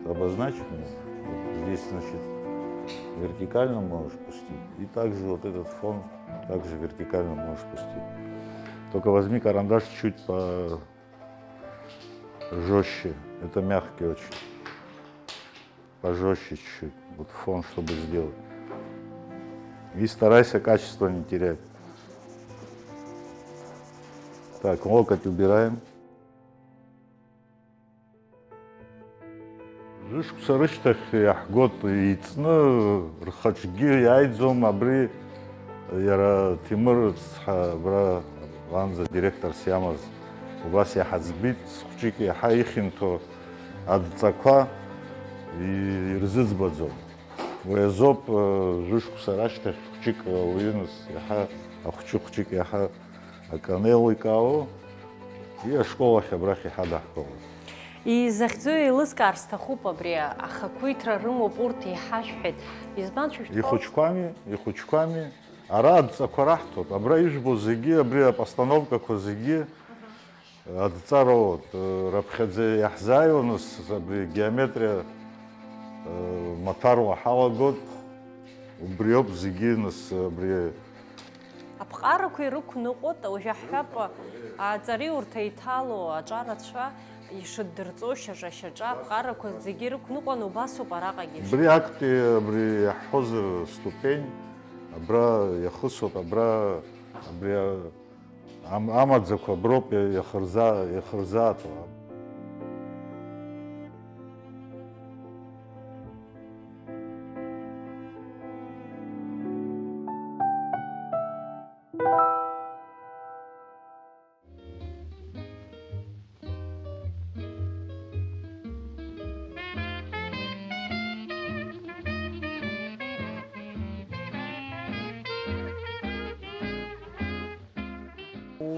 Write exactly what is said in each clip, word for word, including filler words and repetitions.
Обозначь мне. Вот здесь, значит, вертикально можешь пустить. И также вот этот фон также вертикально можешь пустить. Только возьми карандаш чуть по жестче. Это мягкий очень. Пожестче чуть-чуть. Вот фон, чтобы сделать. И старайся качество не терять. Так, локоть убираем. Жәышықәса рышьҭахь иаҳгоит, иҵны рхаҿгьы иааиӡом, абри иара Ҭемыр цҳа абра уанӡа директорс иамаз убас иаҳаӡбит, хәҷык иаҳа ихьанҭоу адҵақәа и-, ирзыӡбаӡом. Уи азоуп, э, жәышықәса рашьҭахь хәҷык ауаҩы нас иаҳа, ахәҷы хәҷык иаҳа аканеиликаауа, и ашкол ахь абрахь иҳадаҳкылоз. Изахьӡу еилыскаар сҭахуп абри, ахақәиҭра рымоуп урҭ, иҳашәҳәеит. Избан шәышәҭ-, ихәыҷқәами, ихәыҷқәами, ара адҵақәа раҳҭоит, абра ижәбо зегьы, абри апостановкақәа зегьы адҵароуп, э, раԥхьаӡа иаҳзааиуа нас абри геометриа, э, маҭәарла ҳалагоит, убриоуп зегьы нас абри Аԥҟарақәа ирықәныҟәоит, уажәы ҳҳәап, аҵариурҭа иҭало аҿарацәа ишыддырҵо шьаҿа-шьаҿа аԥҟарақәа зегьы ирықәныҟәан, убасоуп араҟагьы. Абри актәи, абри иаҳҳәозар, ступень, абра иахысуеит, абра, абри а-, ам-, амаӡақәа аброуп иахырза-, иахырзааҭо.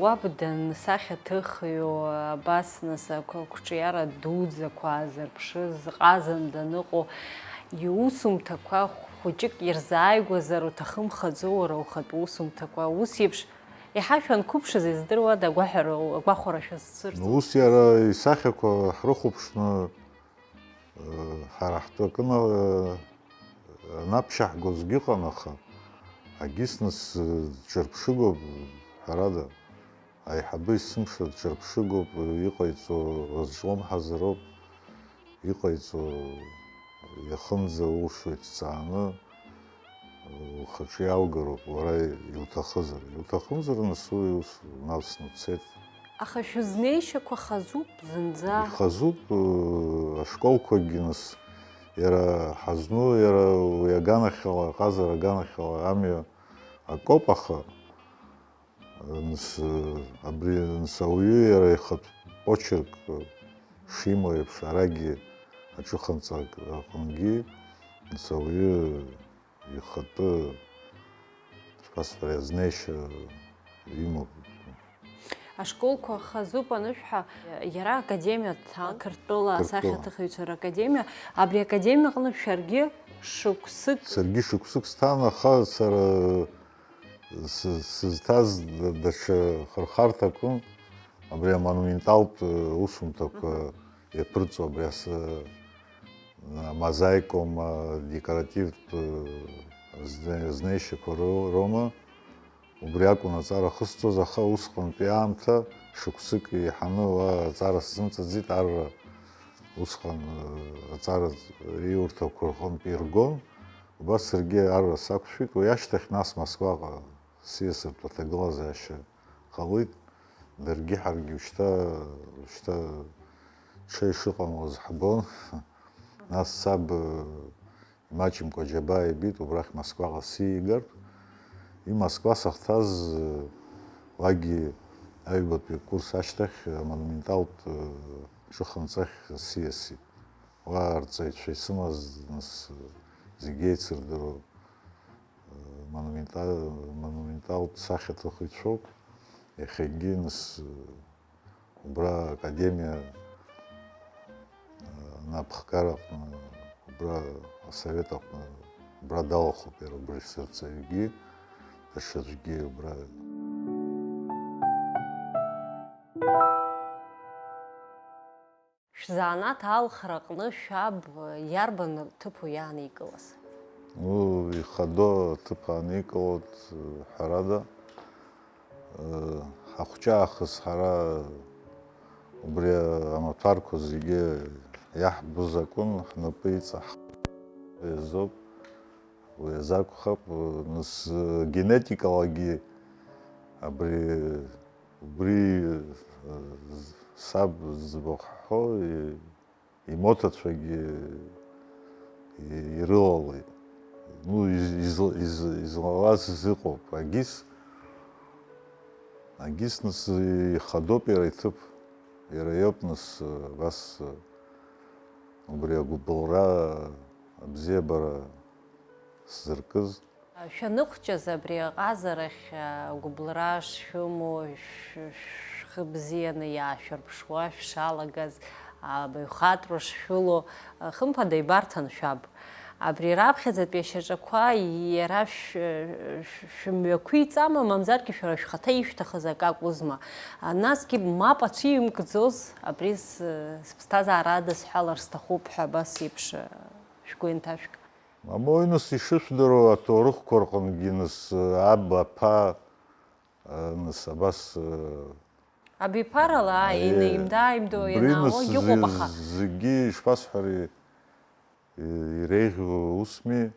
Уаб дансахьаҭыхҩу, абас нас ақә-, ақәҿиара дуӡӡақәа аазырԥшыз, ҟазан даныҟоу, иусумҭақәа хәыҷык ирзааигәазар уҭахымхаӡо, уара ухатә усумҭақәа, ус еиԥш иҳашәа анқәыԥшыз издыруада, агәаҳәара, агәахәара шәызцәырҵуа? Ус иара исахьақәа ҳрыхәаԥшны, Ҳара ҳтәы акы на-, анаԥшьаҳгозгьы ыҟан, аха агьыс нас, ҿырԥшыгоуп, ҳәарада, аиҳабы есымша дҿырԥшыгоуп, иҟаиҵо рызҿлымҳазароуп, иҟаиҵо иахынӡаулшо иҭҵааны, ухаҿы иалгароуп, уара иуҭахызар. Иуҭахымзар, нас уи ус навсны уцеит. Аха шәызнеишьақәа хазуп зынӡа. Ихазуп, э, ашколқәагьы, нас, иара ҳазну, иара уи аганахьала, аҟазара аганахьала амҩа акоуп, аха, э, нас, э, абри, нас, ауаҩы иара ихатә почерк, э, шимоу еиԥш, арагьы аҿыханҵак аҟынгьы, нас, ауаҩы ихатәы, шԥасҳәари, азнеишьа имоуп. Ашколқәа хазуп анышәҳәа, иара академиа дҭан, Қырҭтәыла Қырҭтәыла. Асахьаҭыхыҩцәа ракадемиа, абри академиаҟны шәаргьы шықәсык. Саргьы шықәсык сҭан, аха сара сы-, сызҭаз даҽа хырхарҭакын, абри амонументалтә усумҭақәа Мгм. Иаԥырҵо абри асы-, амозаикоума, адекоративтә, э, зне-, знеишьақәа ро-, роума, убри акәын аҵара ахысҵоз, аха усҟантәи аамҭа шықәсык еиҳаны уа аҵара сзымҵаӡеит, арра усҟан, э, аҵара иурҭақәа рҟынтә иргон, убас саргьы арра сақәшәеит, уи ашьҭахь нас Москваҟа сиасыртә аҭагылазаашьа ҟалеит, даргьы ҳаргьы шьҭа, шьҭа ҽеи шыҟамлоз ҳбон. Нас саб, э, имаҷымкәа аџьабаа ибеит, убрахь Москваҟа сиигартә. И Москва сахьҭаз, э, уагьы аҩбатәи акурс ашьҭахь амонументалтә, э, ҿыханҵахь сиасит. Уа арҵаҩцәа исымаз, нас, э, зегьы еицырдыруа. Монумента-, монументалтә сахьаҭыхыҩцәоуп. Иахьагьы, нас, убра академиа, анапхгараҟны, убра асовет аҟны, убра далахәуп иара убри сырҵаҩгьы, даҽаӡәгьы убра. Шәзанааҭ алхра аҟны шәаб иарбан ҭыԥу иааникылаз? Ну, ихадоу аҭыԥ ааникылоит, ҳәарада. Ҳахәҷаахыс ҳара убри амаҭәарқәа зегьы иаҳбоз акәын, ҳнапы иҵаҳхуа иазоуп, уи азы акәхап, нас генетикалагьы абри, убри саб зыбахәҳәо имоҭацәагьы ирылалеит. Ну, излалаз зыҟоуп, агьыс, агьыс нас ихадоуп иара иҭыԥ, иара иоуп нас абас убри агәыбылра абзиабара сзыркыз. Шәаныхәҷаз абри аҟазарахь гәыбылра шшәымоу, шәхы бзианы иаашәырԥшуа шәшалагаз, абаҩхатәра шшәылоу, хымԥада ибарҭан шәаб. Абри раԥхьаӡатәи ашьаҿақәа иара шәымҩақәиҵама, мамзаргьы шәара шәхаҭа ишәҭахыз акы акәызма? Насгьы мап ацәимкӡоз, абри сыԥсҭазаара адысҳәалар сҭахуп ҳәа абас еиԥш шәгәы инҭашәк. Мамои, нас, ишышәдыруа аҭоурыхқәа рҟынгьы, нас, аб, аԥа, нас, абас, Абиԥарала, ааи, инаимда-ааимдо ианаалогь ыҟоуп, аха. Зегьы, ишԥасҳәари, иреиӷьу усми,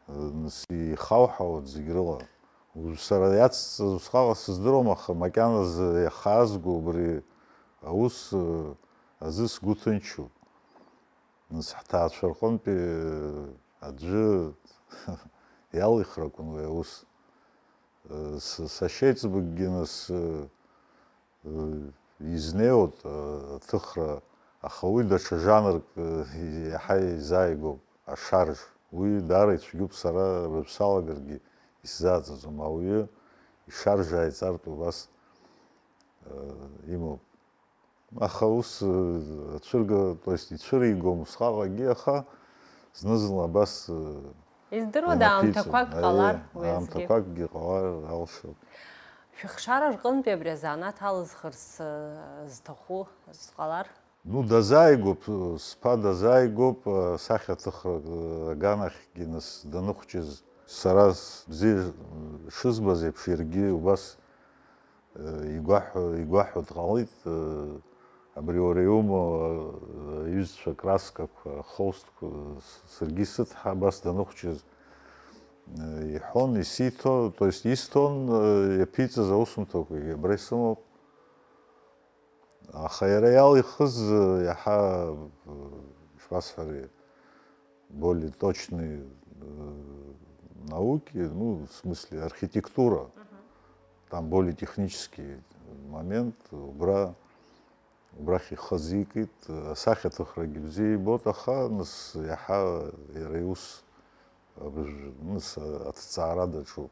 нас, ихауҳауеит зегь рыла. Уажә сара иацҵаз усҟак сыздыруам, аха макьаназы иахаазго убри аус азы сгәы ҭынчуп. Нас ҳҭаацәа рҟынтәи аӡәы иалихракәын уи аус. Сашьеиҵбыкгьы нас изнеиуеит аҭыхра, аха уи даҽа жанрк иаҳа изааигәоуп, ашарж. Уи даара ицәгьоуп, сара уажә салагаргьы исзааӡаӡом, ауаҩы ишарж ааиҵартә убас имоуп. Аха ус ацәырга, то есть ицәыригом усҟаҟагьы, аха зны-зынла абас Издыруада, аамҭақәак ҟалар уи азгьы? Аамҭақәакгьы ҟалар алшоит. Шәыхшара рҟынтәи абри азанааҭ алызхырц зҭаху зҟалар? Ну, дазааигәоуп, сԥа дазааигәоуп, асахьаҭыхра аганахьгьы нас даныхәҷыз. Сара бзиа шызбаз еиԥш, иаргьы убас игәаҳәо, игәаҳәо дҟалеит, абри уара иумоу аҩызцәа акраскақәа, ахолстқәа, саргьы сыҭҳа абас даныхәҷыз иҳәон, исиҭо, то есть исҭон, иаԥиҵаз аусумҭақәагьы абра исымоуп. Аха иара иалихыз иаҳа, ишԥасҳәари, более точные науки, ну, в смысле, архитектура, там более технический момент, убра, убрахь ихы азикит, асахьаҭыхрагьы бзиа ибот, аха нас иаҳа иара иус абыжә-, нас аҭҵаара даҿуп.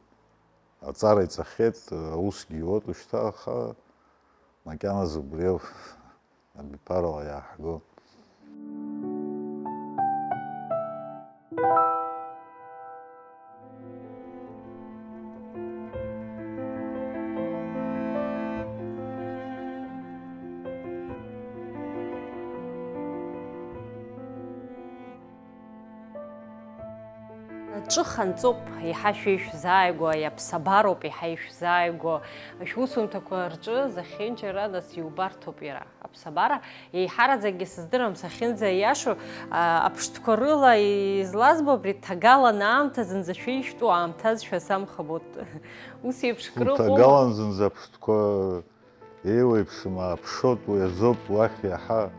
Аҵара иҵахьеит, аусгьы иуеит ушьҭа, аха макьаназы убри ауп абиԥарала иааҳго. Ҿыханҵоуп еиҳа шәа ишәзааигәоу, аԥсабароуп еиҳа ишәзааигәоу, шәусумҭақәа рҿы зехьынџьара нас иубарҭоуп иара. Аԥсабара еиҳараӡакгьы сыздырам, сахьынӡа иашоу, а, аԥштәқәа рыла излазбо абри ҭагалан аамҭа зынӡа шәа ишәтәу аамҭазшәа самхабоуп. Ус еиԥш крыҟоума? Ҭагалан зынӡа аԥштәқәа еиуеиԥшым ааԥшоит, уи азоуп уахь иаҳа,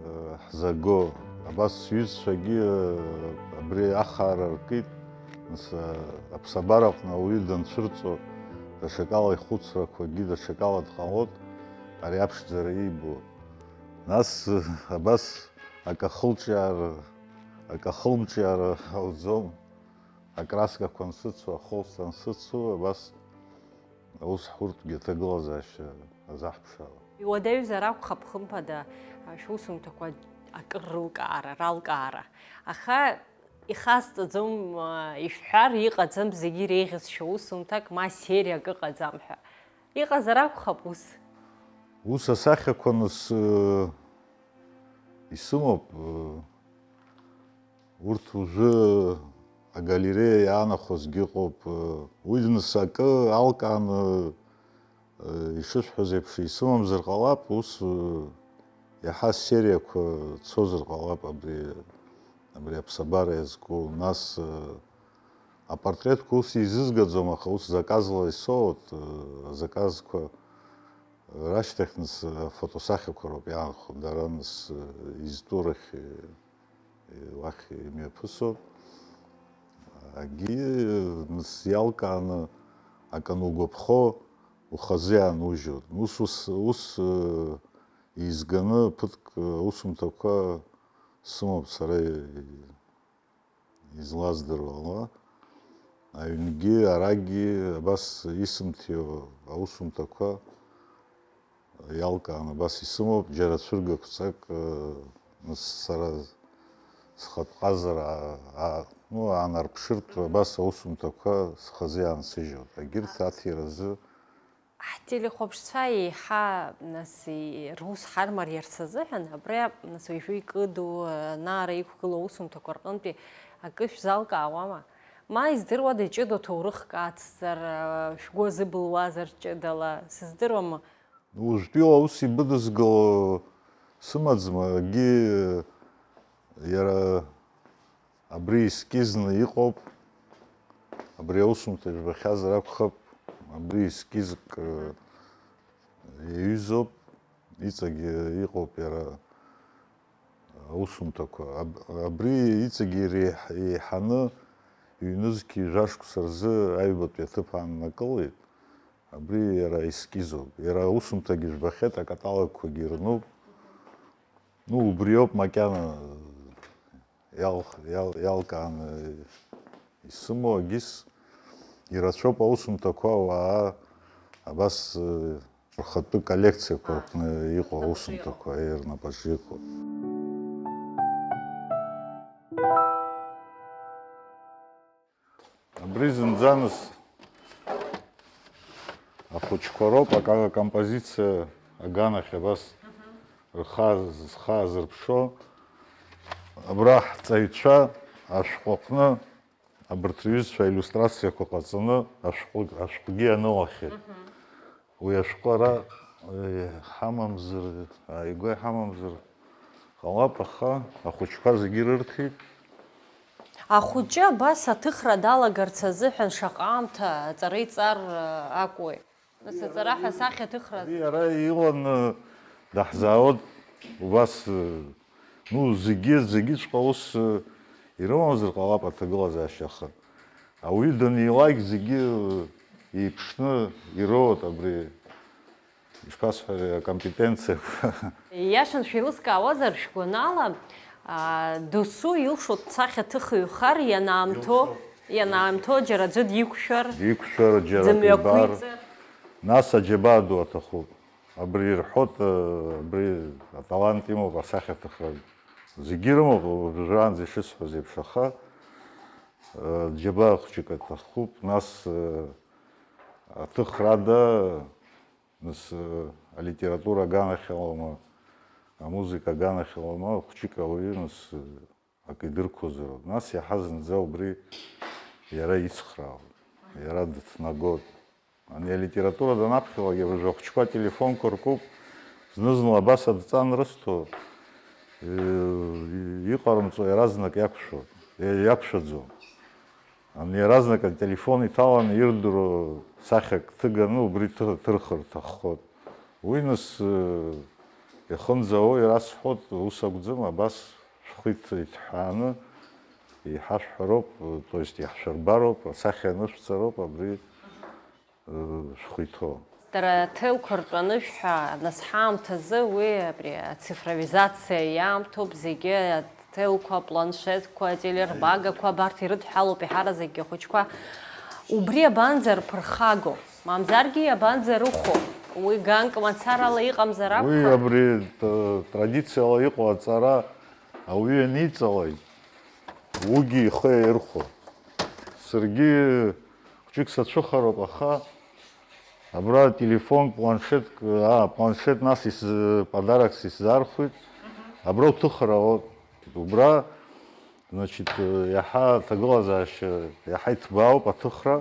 э, ҳзаго. Абас сҩызцәагьы, э, абри ахаара ркит, нас, э, аԥсабараҟны ауаҩы данцәырҵуа, даҽакала ихәыцрақәагьы даҽакала дҟалоит, ари аԥшӡара иибо. Нас, э, абас акы ахылҿиаара, акы ахылмҿиаара ауӡом, акраскақәа ансыцу, ахолст ансыцу, абас Аус ҳуртәгьы аҭагылазаашьа азаҳԥшаауа. Иуадаҩзар акәхап, хымԥада, шәусумҭақәа акыр рылкаара, ралкаара. Аха ихасҵаӡом, ишәҳәар, иҟаӡам зегьы иреиӷьыз шәа усумҭак, ма сериак ыҟаӡам ҳәа. Иҟазар акәхап ус? Ус асахьақәа нас, Исымоуп, э, урҭ уажәы агалереиа иаанахозгьы ыҟоуп, э, уи нас акы алкааны, э, ишысҳәаз еиԥш исымамзар ҟалап, ус, э, иаҳа сериақәа цозар ҟалап абри, абри аԥсабара иазку, нас, э, апортретқәа ус изызгаӡом, аха ус заказла исоут, э, азаказқәа рашьҭахь нас афотосахьақәа роуп иаанхо, дара нас, э, изтәу рахь, э, уахь имҩаԥысуеит. Агьи, э, нас иалкааны акы анугәаԥхо, ухазы иаанужьуеит. Ус, ус, ус, э, изганы ԥыҭк, э, аусумҭақәа сымоуп сара, э, излаздыруа ала, аҩнгьы, арагьы абас исымҭиуа аусумҭақәа иалкааны абас исымоуп, џьара цәыргақәҵак, э, нас сара схатә ҟазара, а, а, ну, аанарԥшыртә абас аусумҭақәа схазы иаансыжьуеит. Егьырҭ аҭиразы Ҳтелехәаԥшцәа еиҳа, нас, и-, рус ҳармариарц азыҳәан, абри, нас, уажәы икыду, ы, наара иқәгылоу аусумҭақәа рҟынтәи акы шәзалкаауама? Ма издыруада, иҷыдоу ҭоурыхк ацзар, ы, шәгәы азыбылуазар ҷыдала, сыздыруам. Уажәтәила аус ибыдызгало сымаӡам, егьи иара абри ескизны иҟоуп, абри аусумҭа жәбахьазар акәхап, абри ескизк, э, иаҩызоуп, иҵегь иҟоуп иара аусумҭақәа. Аб-, абри иҵегь иреиҳ-, еиҳаны ҩнызқьи жәашықәса рзы аҩбатәи аҭыԥ ааннакылеит. Абри иара ескизоуп. Иара аусумҭагьы жәбахьеит, акаталогқәагьы ирнуп. Ну, убриоуп макьана иал-, иал-, иалкааны исымоу, егьыс ирацәоуп аусумҭақәа ауаа абас, э, рхатәы коллекциақәа рҟны иҟоу аусумҭақәа, э, рнапаҿы иҟоу. Абри зынӡаныс ахәыҷқәа роуп акомпозициа аганахь абас рхы азырԥшо. Абра ҳҵаҩцәа ашәҟәы аҟны абарҭ рҩызцәа аиллиустрациақәа ҟаҵаны ашәҟәы, ашәҟәгьы ианылахьеит. Уи ашәҟәы ара, э, ҳамамзар, ааигәа иҳамамзар ҟалап, аха ахәыҷқәа зегьы ирырҭеит. Ахәыҷы абас аҭыхра далагарц азыҳәан шаҟа аамҭа аҵара иҵар, э, акәуеи? Нас аҵара ҳәа асахьа аҭыхра азы. Ари иара иланы даҳзаауеит убас, э, ну, зегьы, зегьыҵәҟьа ус, э, ирымамзар ҟалап аҭагылазаашьа, аха ауаҩы данилак зегьы еиԥшны ироуеит абри, ишԥасҳәари, акомпетенциақәа. Ииашан шәеилыскаауазар, шәгәанала, а, досу илшо дсахьаҭыхыҩхар ианаамҭоу, ианаамҭоу џьара аӡәы диқәшәар, диқәшәар, џьара дыбар, дымҩақәиҵар. Нас аџьабаа ду аҭахуп. Абри ирҳәоит, э, абри аталант имоуп асахьаҭыхра. Зегьы ирымоуп, уажәраанӡа ишысҳәаз еиԥш, аха, э, џьабаа хәҷык аҭахуп, нас, э, аҭыхрада, нас, э, алитература аганахьалама, амузыка аганахьалама, хәҷык ауаҩы, нас, э, акы идырқәозароуп. Нас иаҳа зынӡа убри иара ицхраауеит, иара дыҭнагоит. Ани алитература данаԥхьалак, абыржәы ахәыҷқәа ателефонқәа ркуп, зны-зынла абас адҵа анрысҭо, э, иҟарымҵо иаразнак иақәшәо, э, иақәшәаӡом. Ани иаразнак ателефон иҭаланы ирдыруа сахьак ҭыганы убри ҭы-, ҭырхыр рҭаххоит. Уи нас, э, ихынӡао ирасҳәоит, ус акәӡам, абас шәхы иҭ-, иҭҳәааны иҳашәҳәароуп, то есть иаҳшәырбароуп, асахьа анышәҵароуп, абри, э, шәхы иҭоу. Дара аҭелқәа ртәаны шәҳәа, нас ҳаамҭазы уи абри ацифровизациа иаамҭоуп, зегьы аҭелқәа, апланшетқәа, ателербагақәа, абарҭ ирыдҳәалоуп еиҳараӡакгьы ахәыҷқәа. Убри абанӡа рԥырхаго? Мамзаргьы иабанӡарыхәо? Уи ганк мацарала иҟамзар акәхап. Уи абри, э, традициала иҟоу аҵара ауаҩы аниҵалак, уигьы ихы иаирхәо. Саргьы хәҷык сацәыхароуп, аха абра телефон, планшетк, аа, планшет нас ис-, подарокс исзаархәеит. Абра уҭыхра, вот, убра, значит, иаҳа аҭагылазаашьа иаҳа иҭбаауп аҭыхра.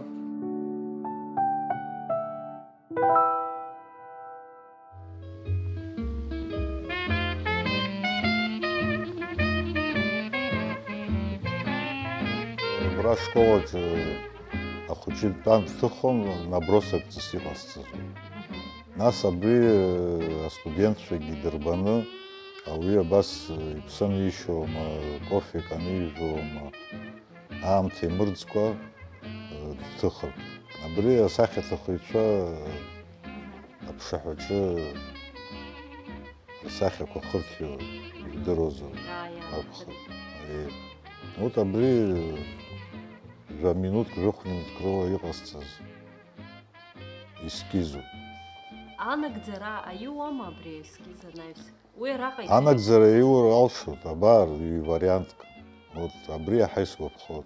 Абра ашкол аҿы ахәыҷы дтәан, дҭыхон, набросокҵас иҟасҵаз. Нас абри, э, астудентцәагьы дырбаны, ауаҩы абас, э, иԥсы анишьома, кофек анижәуама, аамҭа имырӡкәа, э, дҭыхыртә. Абри асахьаҭыхыҩцәа, э, аԥшаҳәаҿы асахьақәа хырҭио жәдыруазар акәхап. Ари. Вот абри, э, жәа минуҭк, жәохә минуҭк рыла иҟасҵаз. Ескизу. Анагӡара аиуама абри аескиз анаҩс? Уи араҟа иҭ- Анагӡара иур алшоит, абар, ҩ-вариантк. Вот абри иаҳа исгәаԥхоит.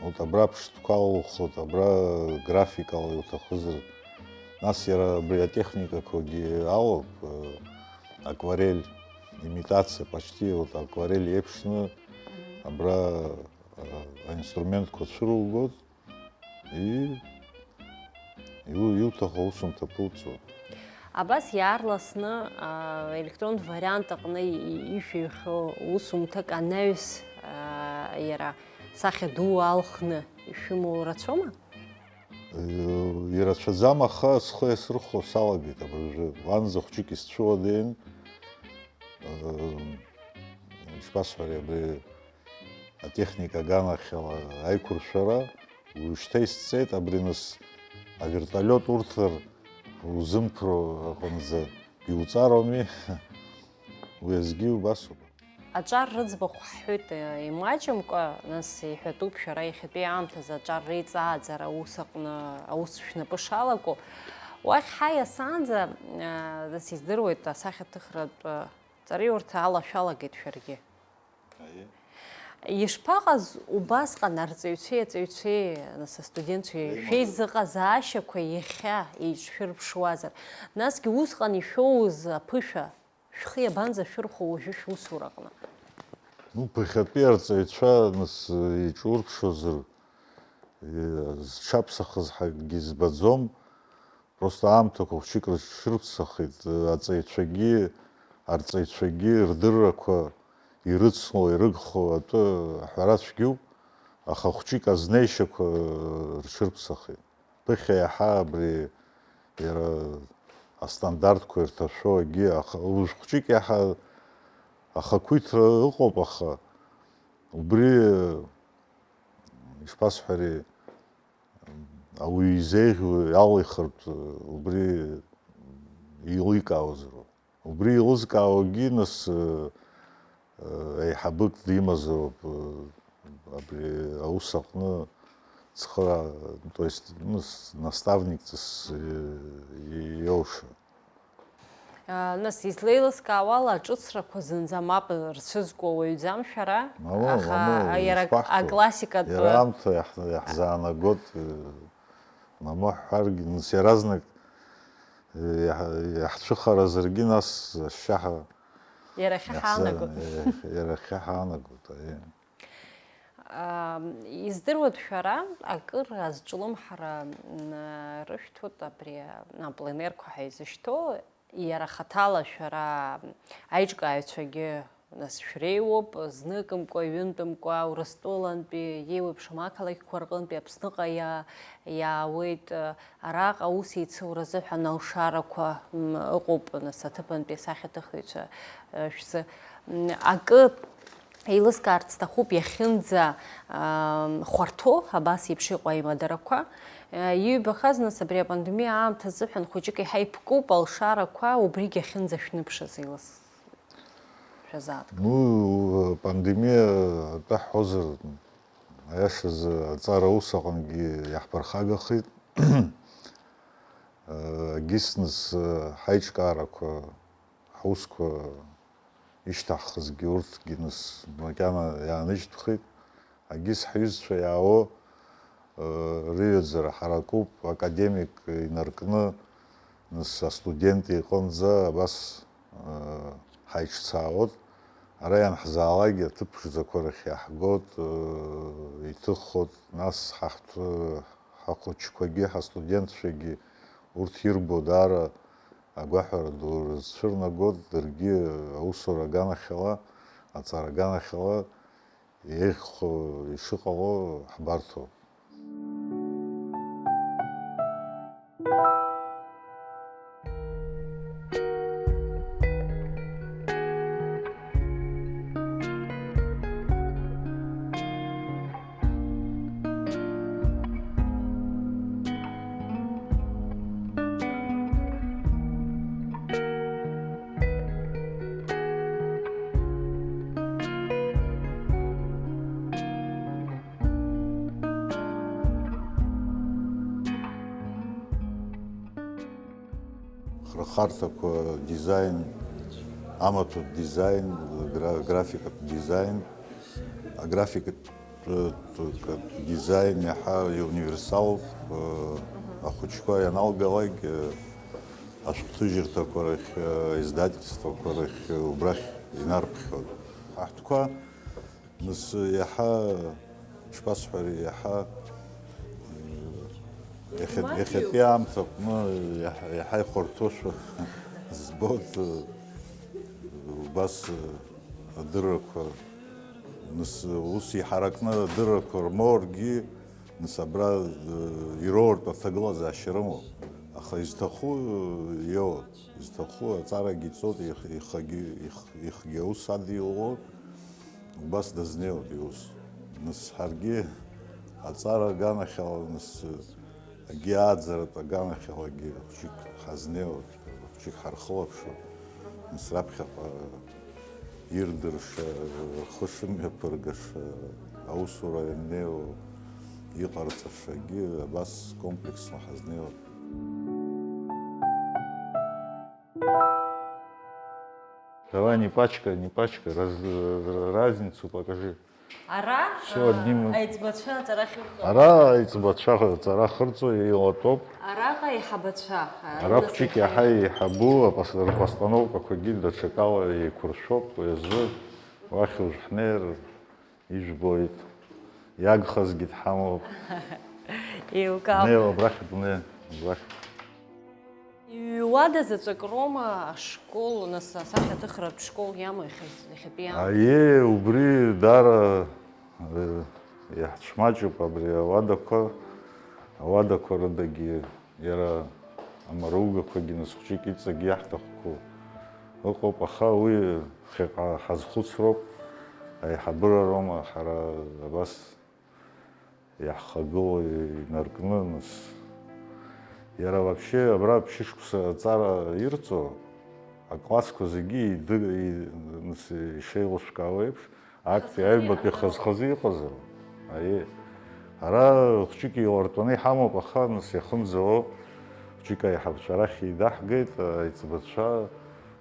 Вот абра ԥштәқәа алухоит, абра графикала иуҭахызар. Нас иара абри атехникақәагьы алоуп, э, акварель, имитациа почти, вот акварель еиԥшны, абра, э, аинструментқәа цәыругоит. И, иу-, иуҭаху аусумҭа ԥуҵо. Абас иаарласны, а, електронтә вариант аҟны и-, ишәыҩхьоу усумҭак анаҩс, а, иара сахьа ду алхны ишәымоу рацәоума? Э, ирацәаӡам, аха схы иасырхәо салагеит абыржәы. Уанӡа хәҷык исцәыуадаҩын. Э, ишԥасҳәари, абри атехника аганахьала аиқәыршәара, уажәшьҭа исҵеит, абри нас авертолиот урҭар узымԥро аҟынӡа иуҵароуми, уи азгьы убасоуп. Аҿар рыӡбахә ҳҳәоит, имаҷымкәа, нас иҳәатәуп шәара иахьатәи аамҭазы аҿар реиҵааӡара аус аҟны аус шәнапы шалаку. Уахь ҳаиасаанӡа, нас издыруеит асахьаҭыхратә ҵараиурҭа ала шәалагеит шәаргьы. Аиеи. Ишԥаҟаз убасҟан арҵаҩцәеи аҵаҩцәеи, нас астудентцәеи шәеизыҟазаашьақәа иахьа еиҿшәырԥшуазар? Насгьы усҟан ишәоуз аԥышәа шәхы иабанӡашәырхәо уажәы шәусураҟны? Ну, ԥыхьатәи арҵаҩцәа, нас, еиҿурԥшуазар, зҽаԥсахыз ҳәагьы збаӡом. Просто аамҭақәа хәҷык рыҽрыԥсахит, аҵаҩцәагьы, арҵаҩцәагьы рдыррақәа ирыцло, ирыгхо атәы аҳәара цәгьоуп, аха хәҷык азнеишьақәа рҽырԥсахит. Ԥыхьа иаҳа абри иара астандартқәа ирҭашәо акгьы, аха уажә хәҷык иаҳа ахақәиҭра ыҟоуп, аха убри, ишԥасҳәари, ауаҩы изеиӷьу иалихыртә, убри еиликаауазароуп. Убри еилызкаауагьы, нас, э, э, еиҳабык димазароуп, э, абри аус аҟны цхыра, то есть, ну, с-, наставникҵас, э, и-, иоуша. Нас излеилыскаауала, аҿыцрақәа зынӡа мап рцәызкуа уаҩӡам шәара, Мамоу, аха мамоу, иара ишԥаҳҳәо? Аклассикатә Иара аамҭа иаҳ-, иаҳзаанагот, э, мамоу ҳҳәаргьы, нас иаразнак, э, иаҳ-, иаҳцәыхаразаргьы, нас ашьшьаҳа Иара ахьы иаҳза-, ҳаанагот. Э, иара ахьы ҳаанагот, аиеи. Ам, издыруеит, шәара акыр азҿлымҳара, м, рышәҭоит абри апленерқәа ҳәа изышьҭоу, иара хаҭала шәара аиҿкааҩцәагьы, нас, шәреиуоуп, зныкымкәа, ҩынтәымкәа, Урыстәылантәи, еиуеиԥшым ақалақьқәа рҟынтәи Аԥсныҟа иа-, иаауеит, Араҟа аус еицуразы ҳәа алшарақәа, м, ыҟоуп, нас, аҭыԥантәи асахьаҭыхыҩцәа, э, шәзы, м, акы еилыскаарц сҭахуп, иахьынӡа, ам, хәарҭоу абас еиԥш иҟоу аимадарақәа, э, иҩбахаз, нас, абри апандемиа аамҭа азыҳәан хәыҷык еиҳа иԥкуп алшарақәа, убригь ахьынӡа шәныԥшыз еилыс-, шәазааҭгылт. Ну, пандемиа атәы ҳҳәозар, Аиашазы, аҵара аус аҟынгьы иаҳԥырхагахеит. Агьыс нас ҳаиҿкаарақәа, ҳусқәа ишьҭаҳхызгьы урҭгьы нас макьана иааныжьтәхеит. Агьыс ҳҩызцәа иаауа, рыҩаӡара ҳаракуп, академик инаркны, нас астудент иҟынӡа абас, ҳаиҿцаауеит. Ара ианҳзаалакгьы аҭыԥ ԥшӡақәа рахь иаҳгоит, иҭыххоит, нас ҳахәҭ-, ҳахәыҷқәагьы, ҳастудентцәагьы урҭ ирбо даара агәаҳәара ду рызцәырнагоит, даргьы аусура аганахьала, аҵара аганахьала еиӷьхо ишыҟало ҳбарҭоуп. Хырхарҭақәа, дизаин, амаҭәатә дизаин, гра-, графикатә дизаин, аграфикатә, э, дизаин иаҳа иуниверсалуп, э, ахәыҷқәа ианалгалак, э, ашәҟәҭыжьырҭақәа рахь, э, издательствақәа рахь, э, убрахь инарԥхьоит. Аҳәҭқәа Нас иаҳа, ишԥасҳәари, иаҳа, иахьа-, Маҷҩуп. Иахьатәи аамҭа аҟны иаҳа, иаҳа ихәарҭоушәа збоит, убас адыррақәа, нас ус иҳаракны адыррақәа рмоургьы, нас абра, ироуртә аҭагылазаашьа рымоуп. Аха изҭаху иоуп, изҭаху аҵарагьы иҵоит, их-, ихагьы, их-, ихгьы аус адиулоит. Убас дазнеиуеит иус. Нас ҳаргьы аҵара аганахьала, нас, акгьы ааӡаратә аганахьалагьы хәҷык ҳазнеиуеит, хәҷык ҳархылаԥшуеит. Нас раԥхьаҟа ирдырша, рхы шымҩаԥыргаша, аусура ианнеиуа иҟарҵашагьы абас комплексла ҳазнеиуеит. Давай, не пачкай, не пачкай, раз-, разницу покажи. Ара, Всё одним. А, аиҵбацәа аҵара ахьырҵо. Ара аиҵбацәа аҵара ахырҵо еилатәоуп. Араҟа аиҳабацәа, а, Ара нас хәҷык иаҳа еиҳабу апос-, рпостановкақәагьы даҽакала еиқәыршәоуп, уи азы уахь уажә ҳнеир, ижәбоит, иагхазгьы дҳамоуп. Еилкаауп. Днеи, абрахь днеи, абрахь. Иҩуада заҵәык роума ашкол, нас асахьаҭыхратә школ иамоу иахьа-, иахьатәи аамҭа? Аиеи, убри даара, э, иаҳцәмаҷуп абри ауадақәа, ауадақәа рыдагьы, иара амаругақәагьы нас хәҷык иҵегь иаҳҭахқәоу ыҟоуп, аха уи ԥхьаҟа ҳазхәыцроуп, аиҳабыра роума ҳара абас иаҳхагылоу инаркны, нас. Иара вообще абра ԥшьышықәса аҵара ирҵо, аклассқәа зегьы иды-, и-, нас, ишеилышәкаауа еиԥш, актәи аҩбатәи хаз-хазы иҟазароуп. Аиеи. Ара хәҷык еилартәаны иҳамоуп, аха, нас, иахымӡало хәҷык аиҳабацәа рахь еидаҳгеит, аиҵбацәа.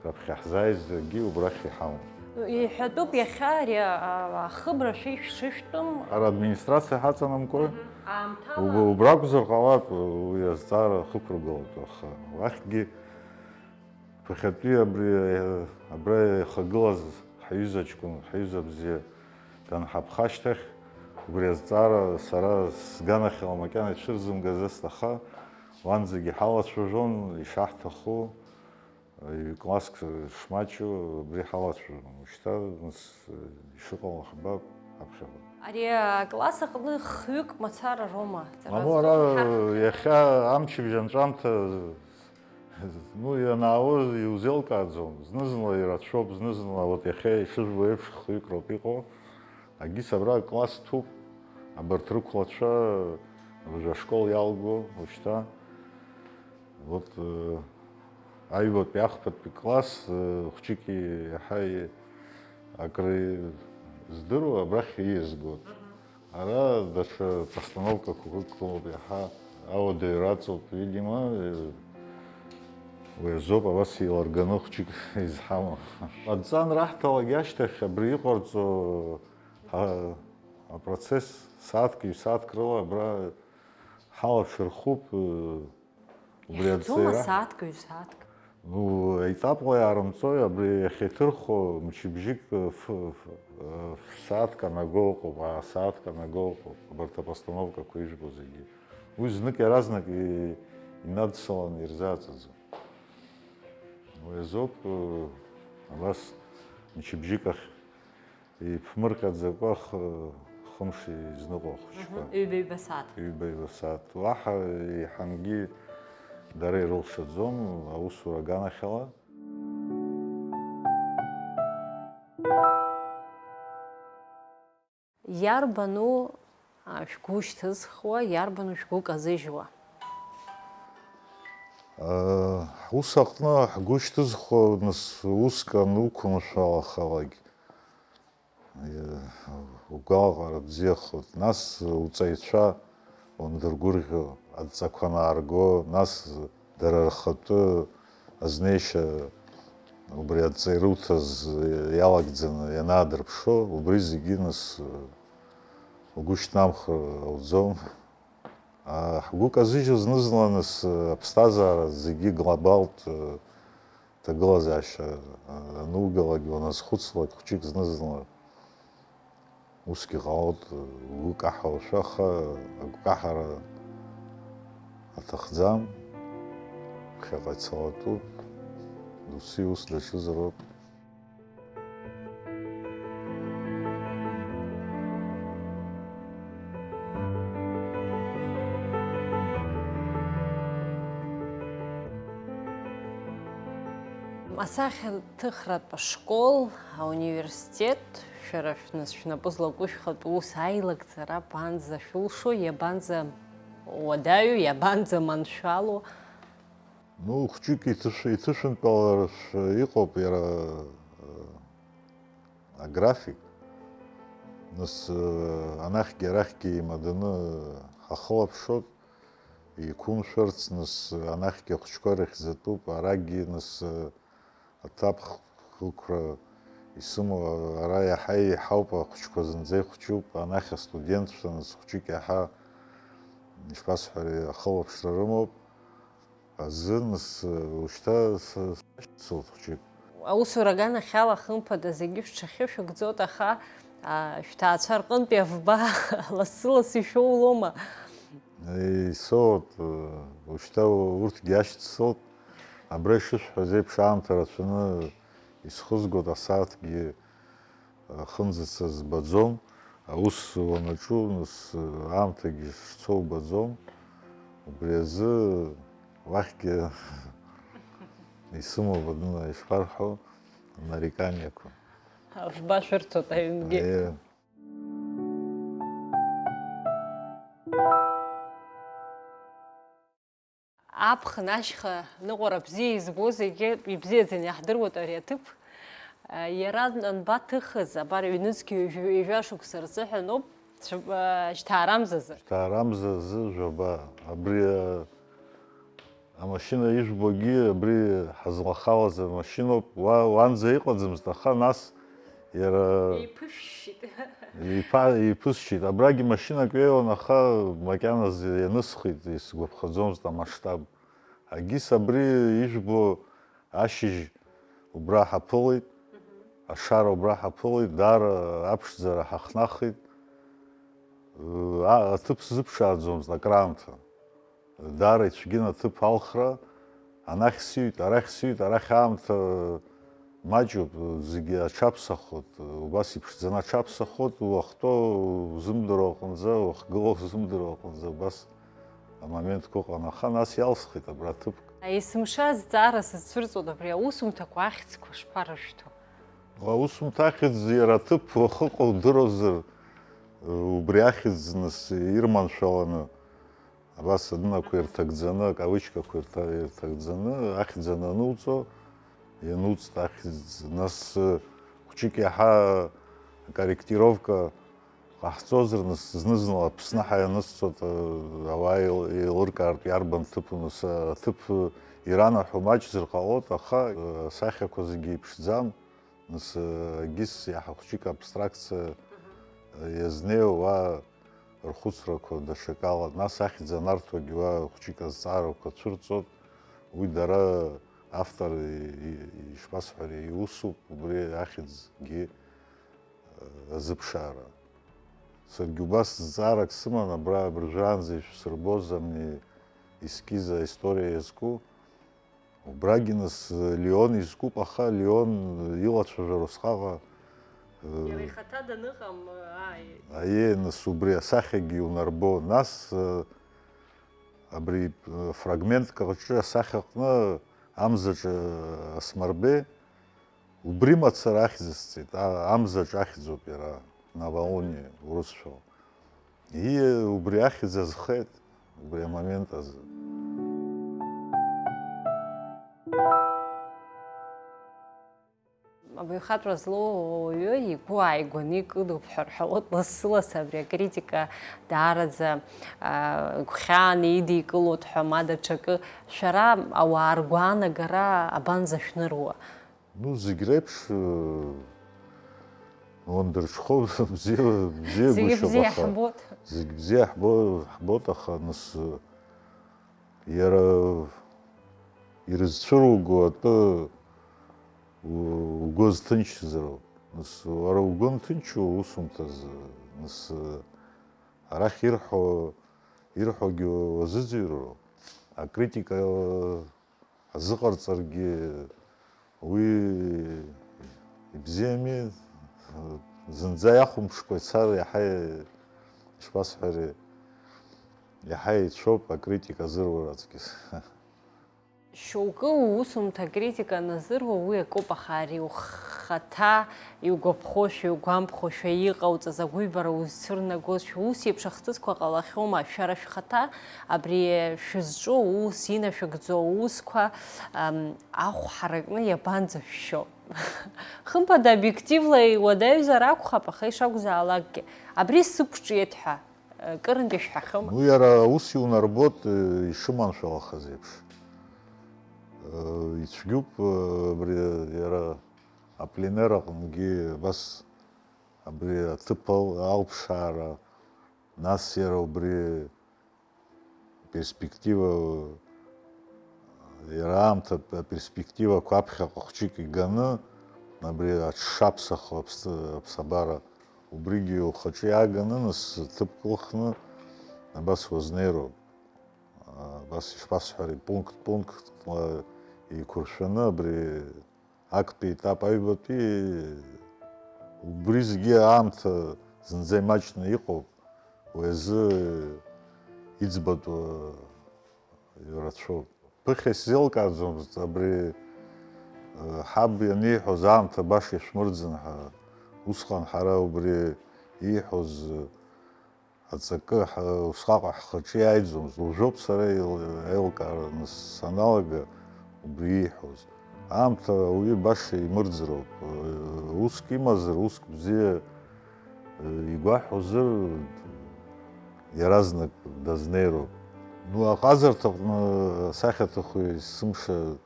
Раԥхьа ҳзааизаргьы убрахь иҳамоуп. Иҳәатәуп иахьа ари, а, ахыбра шәи шәшышәтәым. Ара администрациа ҳаҵанамкуеи? Аамҭала. Уб-, убра акәзар ҟалап, уи азҵаара ахықәыргылатәу, аха уахьгьы ԥыхьатәи абри, абра ихагылаз ҳҩыза ҷкәын, ҳҩыза бзиа данҳаԥха ашьҭахь, убри азҵаара сара сганахьала макьана ицәырзымгазыст, аха уанӡагьы ҳалацәажәон, ишаҳҭаху. Ҩ-класск шмаҷу абри ҳалацәажәон. Ушьҭа, нас, ишыҟало ҳбап ҳаԥхьаҟа. Ари акласс аҟны хҩык мацара роума? Ҵара Мамоу, ара зҵоу ҳа- иахьа амчыбжь анҵәамҭа, ну, ианаауаз иузеилкааӡом. Зны-зынла ирацәоуп, зны-зынла, вот иахьа ишыжәбо еиԥш, хҩык роуп иҟоу. Агьыс абра класс ҭәуп, абарҭ рықәлацәа, уажәы ашкол иалго, ушьҭа. Вот, э, аҩбатәи ахԥатәи класс, э, хәҷык иаҳа и-, акры здыруа абрахь ииазгоит. Ара даҽа постановкақәак ықәлоуп, иаҳа ауадаҩра аҵоуп, видимо, э, уи азоуп абас еиларганы хәҷык изҳамоу. Адҵа анраҳҭалак ашьҭахь абри иҟарҵо, ҳа-, апроцесс сааҭк, ҩ-сааҭк рыла абра ҳалаԥшырхуп, э, Убри Иахьӡома аҵеира? Сааҭк, ҩ-сааҭк? Ну, аетапла иаарымҵои, абри иахьеиҭырхо мчыбжьык, ф-, ф-, ф-, сааҭк анаго ыҟоуп, аа, сааҭк анаго ыҟоуп, абарҭ апостановкақәа ижәбо зегьы. Уи знык иаразнак и-, инадсыланы ирзааӡаӡом. Уи азоуп, э, абас мчыбжьык ахь иԥмырҟьаӡакәа х-, хымш изныҟәо ахәыҷқәа. Мгм. Ҩба-ҩба сааҭ. Ҩба-ҩба сааҭ. Уаҳа еиҳангьы дара ирылшаӡом, аусура аганахьала. Иарбану, а, шәгәы шьҭызхуа, иарбану шәгәы казыжьуа? Э, ус аҟны ҳгәы шьҭызхуа, нас, уск ануқәымшәалахалак, э, угәалаҟара бзиахоит. Нас уҵаҩцәа уандыргәырӷьо, адҵақәа анаарго, нас дара рхатәы азнеишьа убри адҵа ируҭаз иалагӡаны ианаадырԥшуа, убри зегьы, нас, угәы шьҭнамхыр ауӡом. А, ҳгәы казыжьыз зны-зынла, нас, аԥсҭазаара зегьы глобалтә, э, ҭагылазаашьа, э, анугалак, уаназхәыцлак, хәҷык зны-зынла усгьы ҟалоит, э, угәы каҳауашәа, аха агәкаҳара аҭахӡам. Ԥхьаҟа ицалатәуп, досу иус даҿызароуп. Асахьаҭыхратә ашкол, ауниверситет, шәара шәнас-, шәнапы злаку шәхатә ус аилагӡара абанӡа шәылшо, иабанӡа уадаҩу, иабанӡа маншәалоу? Ну, хәҷык иҭышә-, иҭышәынтәаларашәа иҟоуп иара, э, аграфик. Нас, э, анахьгьы арахьгьы еимаданы ҳахылаԥшуеит, еиқәымшәарц, нас, анахьгьы ахәыҷқәа ирыхьӡатәуп, арагьы, нас, э, аҭакԥхықәра исымоу, ара иаҳа еиҳауп, ахәыҷқәа зынӡа ихәҷуп, анахь астудентцәа, нас, хәҷык иаҳа, ишԥасҳәари, ахылаԥшра рымоуп. Азын с-, ушьҭа с-, сашьцылт хәҷык. Аусура аганахьала, хымԥада, зегьы шәҽахьышәыгӡоит, аха, а, шәҭаацәа рҟынтәи авба лассы-лассы ишәоулома? Исоуп, ушьҭа урҭгьы ашьцылт. Абра ишысҳәаз еиԥш, аамҭа рацәаны исхызгоит, асааҭгьы ахынӡаца збаӡом, аус уанаҿу, нас, аамҭагьы шцо убаӡом. Убри азы уахьгьы исымоуп, адәына ишԥарҳәо, нареканиақәа. Афба шәырҭоит аҩнгьы. Аиеи. Аԥхын ашьха ныҟәара бзиа избо зегьы ибзиаӡаны иаҳдыруеит ари аҭыԥ. Иара анбаҭыхыз, абар, ҩнызқьи ҩажәа шықәса рзыҳәаноуп, цәыб-, а, жьҭаарамзазы. Жьҭаарамзазы жәаба. Абри, а, амашьына ижәбогьы, абри ҳазлахалаз амашьыноуп. Уа-, уанӡа иҟаӡамызт, аха нас иара еиԥышәшьит. Иԥа-, еиԥысшьит. Абрагьы машьынак ҩеиуан, аха макьаназ ианысхит, исгәаԥхаӡомызт амасштаб. Агьыс абри ижәбо ашьыжь убра ҳаԥылеит, мгм, ашара убра ҳаԥылеит, даара аԥшӡара ҳахнахит. А-, аҭыԥ сзыԥшааӡомызт акраамҭа. Даара ицәгьан аҭыԥ алхра, анахь сыҩт, арахь сыҩт, арахь аамҭа маҷуп, зегьы аҽаԥсахот, убас иԥшӡаны аҽаԥсахот, уахтәоу узымдыруа аҟынӡа, уахгылоу узымдыруа аҟынӡа, убас амоментқәа ыҟан, аха нас иалсхит абра ҭыԥк. Есымша азҵаара сызцәырҵуеит, абри аусумҭақәа ахьӡқәа шԥарышәҭо? Аусумҭа ахьӡ иара аҭыԥ уахыҟоу удыруазар, убри ахьӡ нас ирманшәаланы, абас адәынақәа ирҭагӡаны, акавычкақәа ирҭа-, ирҭагӡаны, ахьӡ анануҵо, иануҵт ахьӡ, нас, хәҷык иаҳа акорректировка ҟаҳҵозар, нас, зны-зынла Аԥсны ҳаианысҵоит, ауаа еил-, еилыркаартә иарбан ҭыԥу, нас, аҭыԥ иранаҳәо маҷзар ҟалоит, аха асахьақәа зегьы еиԥшӡам. Нас, егьыс иаҳа хәҷык абстракциа, мгм, иазнеиуа уа рхәыцрақәа даҽакала, нас ахьӡ анарҭогьы уа хәҷык азҵаарақәа цәырҵоит, уи дара автор, ишԥасҳәари, иусуп убри ахьӡгьы азыԥшаара. Саргьы убас зҵаарак сыман, абра абыржәраанӡа ишәсырбоз амни ескиз аистория иазку. Убрагьы нас Леон изкуп, аха Леон илацәажәара усҟаҟа, э, Иара ихаҭа даныҟам, ааи. Аиеи, нас убри асахьагьы иунарбо. Нас, э, абри, э, фрагментк аҿы асахьаҟны амзаҿы, э, Асмарбеи, убри мацара ахьӡысҵеит, а-, амзаҿ ахьӡуп иара, Наваони, урысшәала. Ии, убри ахьӡ азхеит, убри амомент азы. Абаҩхатәра злоу ауаҩы игәы ааигәаны икыдуп ҳәа рҳәалоит лассы-лассы абри акритика даараӡа, аа, гәхьааны идикылоит ҳәа ма даҽакы. Шәара ауаа ргәаанагара абанӡашәныруа? Ну, зегь реиԥш, э, уандырҽхәо бзиа, бзиа Зегьы гәышьап, бзиа аха ҳбоит. Зегь бзиа ҳбо-, ҳбоит, аха нас, э, иара ирызцәыруго атәы у-, угәы азҭынчзароуп. Нас уара угәы анҭынчу аусумҭазы, нас, э, арахь ирҳәо, ирҳәогьы уазыӡырҩроуп. Акритика азыҟарҵаргьы уи ибзиами, зынӡа иахәамԥшкәа ицар иаҳа, ишԥасҳәари, иаҳа еицәоуп акритика азырура аҵкьыс. Шьоукы уусумҭа акритика аназыруа уи акоуп, аха ари ухаҭа иугәаԥхошәа, иугәамԥхошәа иҟауҵаз агәыҩбара узцәырнагозшәа, ус еиԥш ахҭысқәа ҟалахьоума? Шәара шәхаҭа абри шәызҿу аус, инашәыгӡо аусқәа, ам, ахә ҳаракны иабанӡашәшьо? Хымԥада, обиективла иуадаҩзар акәхап, аха ишакәзаалакгьы, абри сықәҿиеит ҳәа, э, кырынтә ишәҳәахьоума? Ну, иара ус иунарбоит, э, ишыманшәалахаз еиԥш. Э, ицәгьоуп, э, абри иара апленер аҟынгьы абас абри аҭыԥ ал-, алԥшаара, нас иара убри перспектива, иара аамҭа аперспективақәа аԥхьаҟа хәҷык иганы, абри аҽшаԥсахо аԥс-, аԥсабара, убригьы ухаҿы иааганы, нас ҭыԥк лыхны абас уазнеироуп. Абас ишԥасҳәари, пункт-пунктла еиқәыршәаны абри актәи етап аҩбатәи, убри зегьы аамҭа зынӡа имаҷны иҟоуп, уи азы иӡбатәу ирацәоуп. Ԥыхьа исзеилкааӡомызт абри, э, ҳаб ианиҳәоз аамҭа баша ишәмырӡын ҳәа, усҟан ҳара убри ииҳәоз, э, аҵакы ҳа-, усҟаҟа ҳхаҿы иааиӡомызт. Уажәоуп сара еил-, еилкаара саналага убри ииҳәоз. Аамҭа ауаҩы баша имырӡроуп. Уск имазар, уск бзиа игәаҳәозар, иаразнак дазнеироуп. Ну, аҟазарҭаҟны асахьаҭыхҩы есымша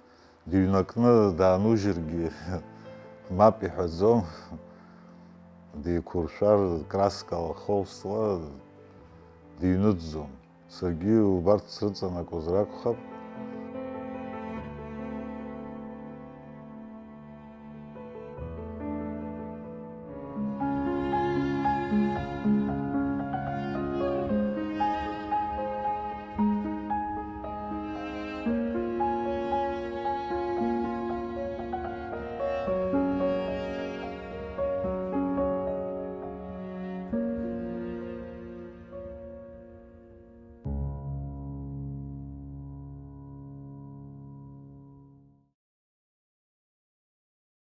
дыҩнакны даанужьыргьы мап иҳәаӡом, деиқәыршәар, краскала холстла дыҩныҵӡом. Саргьы убарҭ срыҵанакуазар акәхап.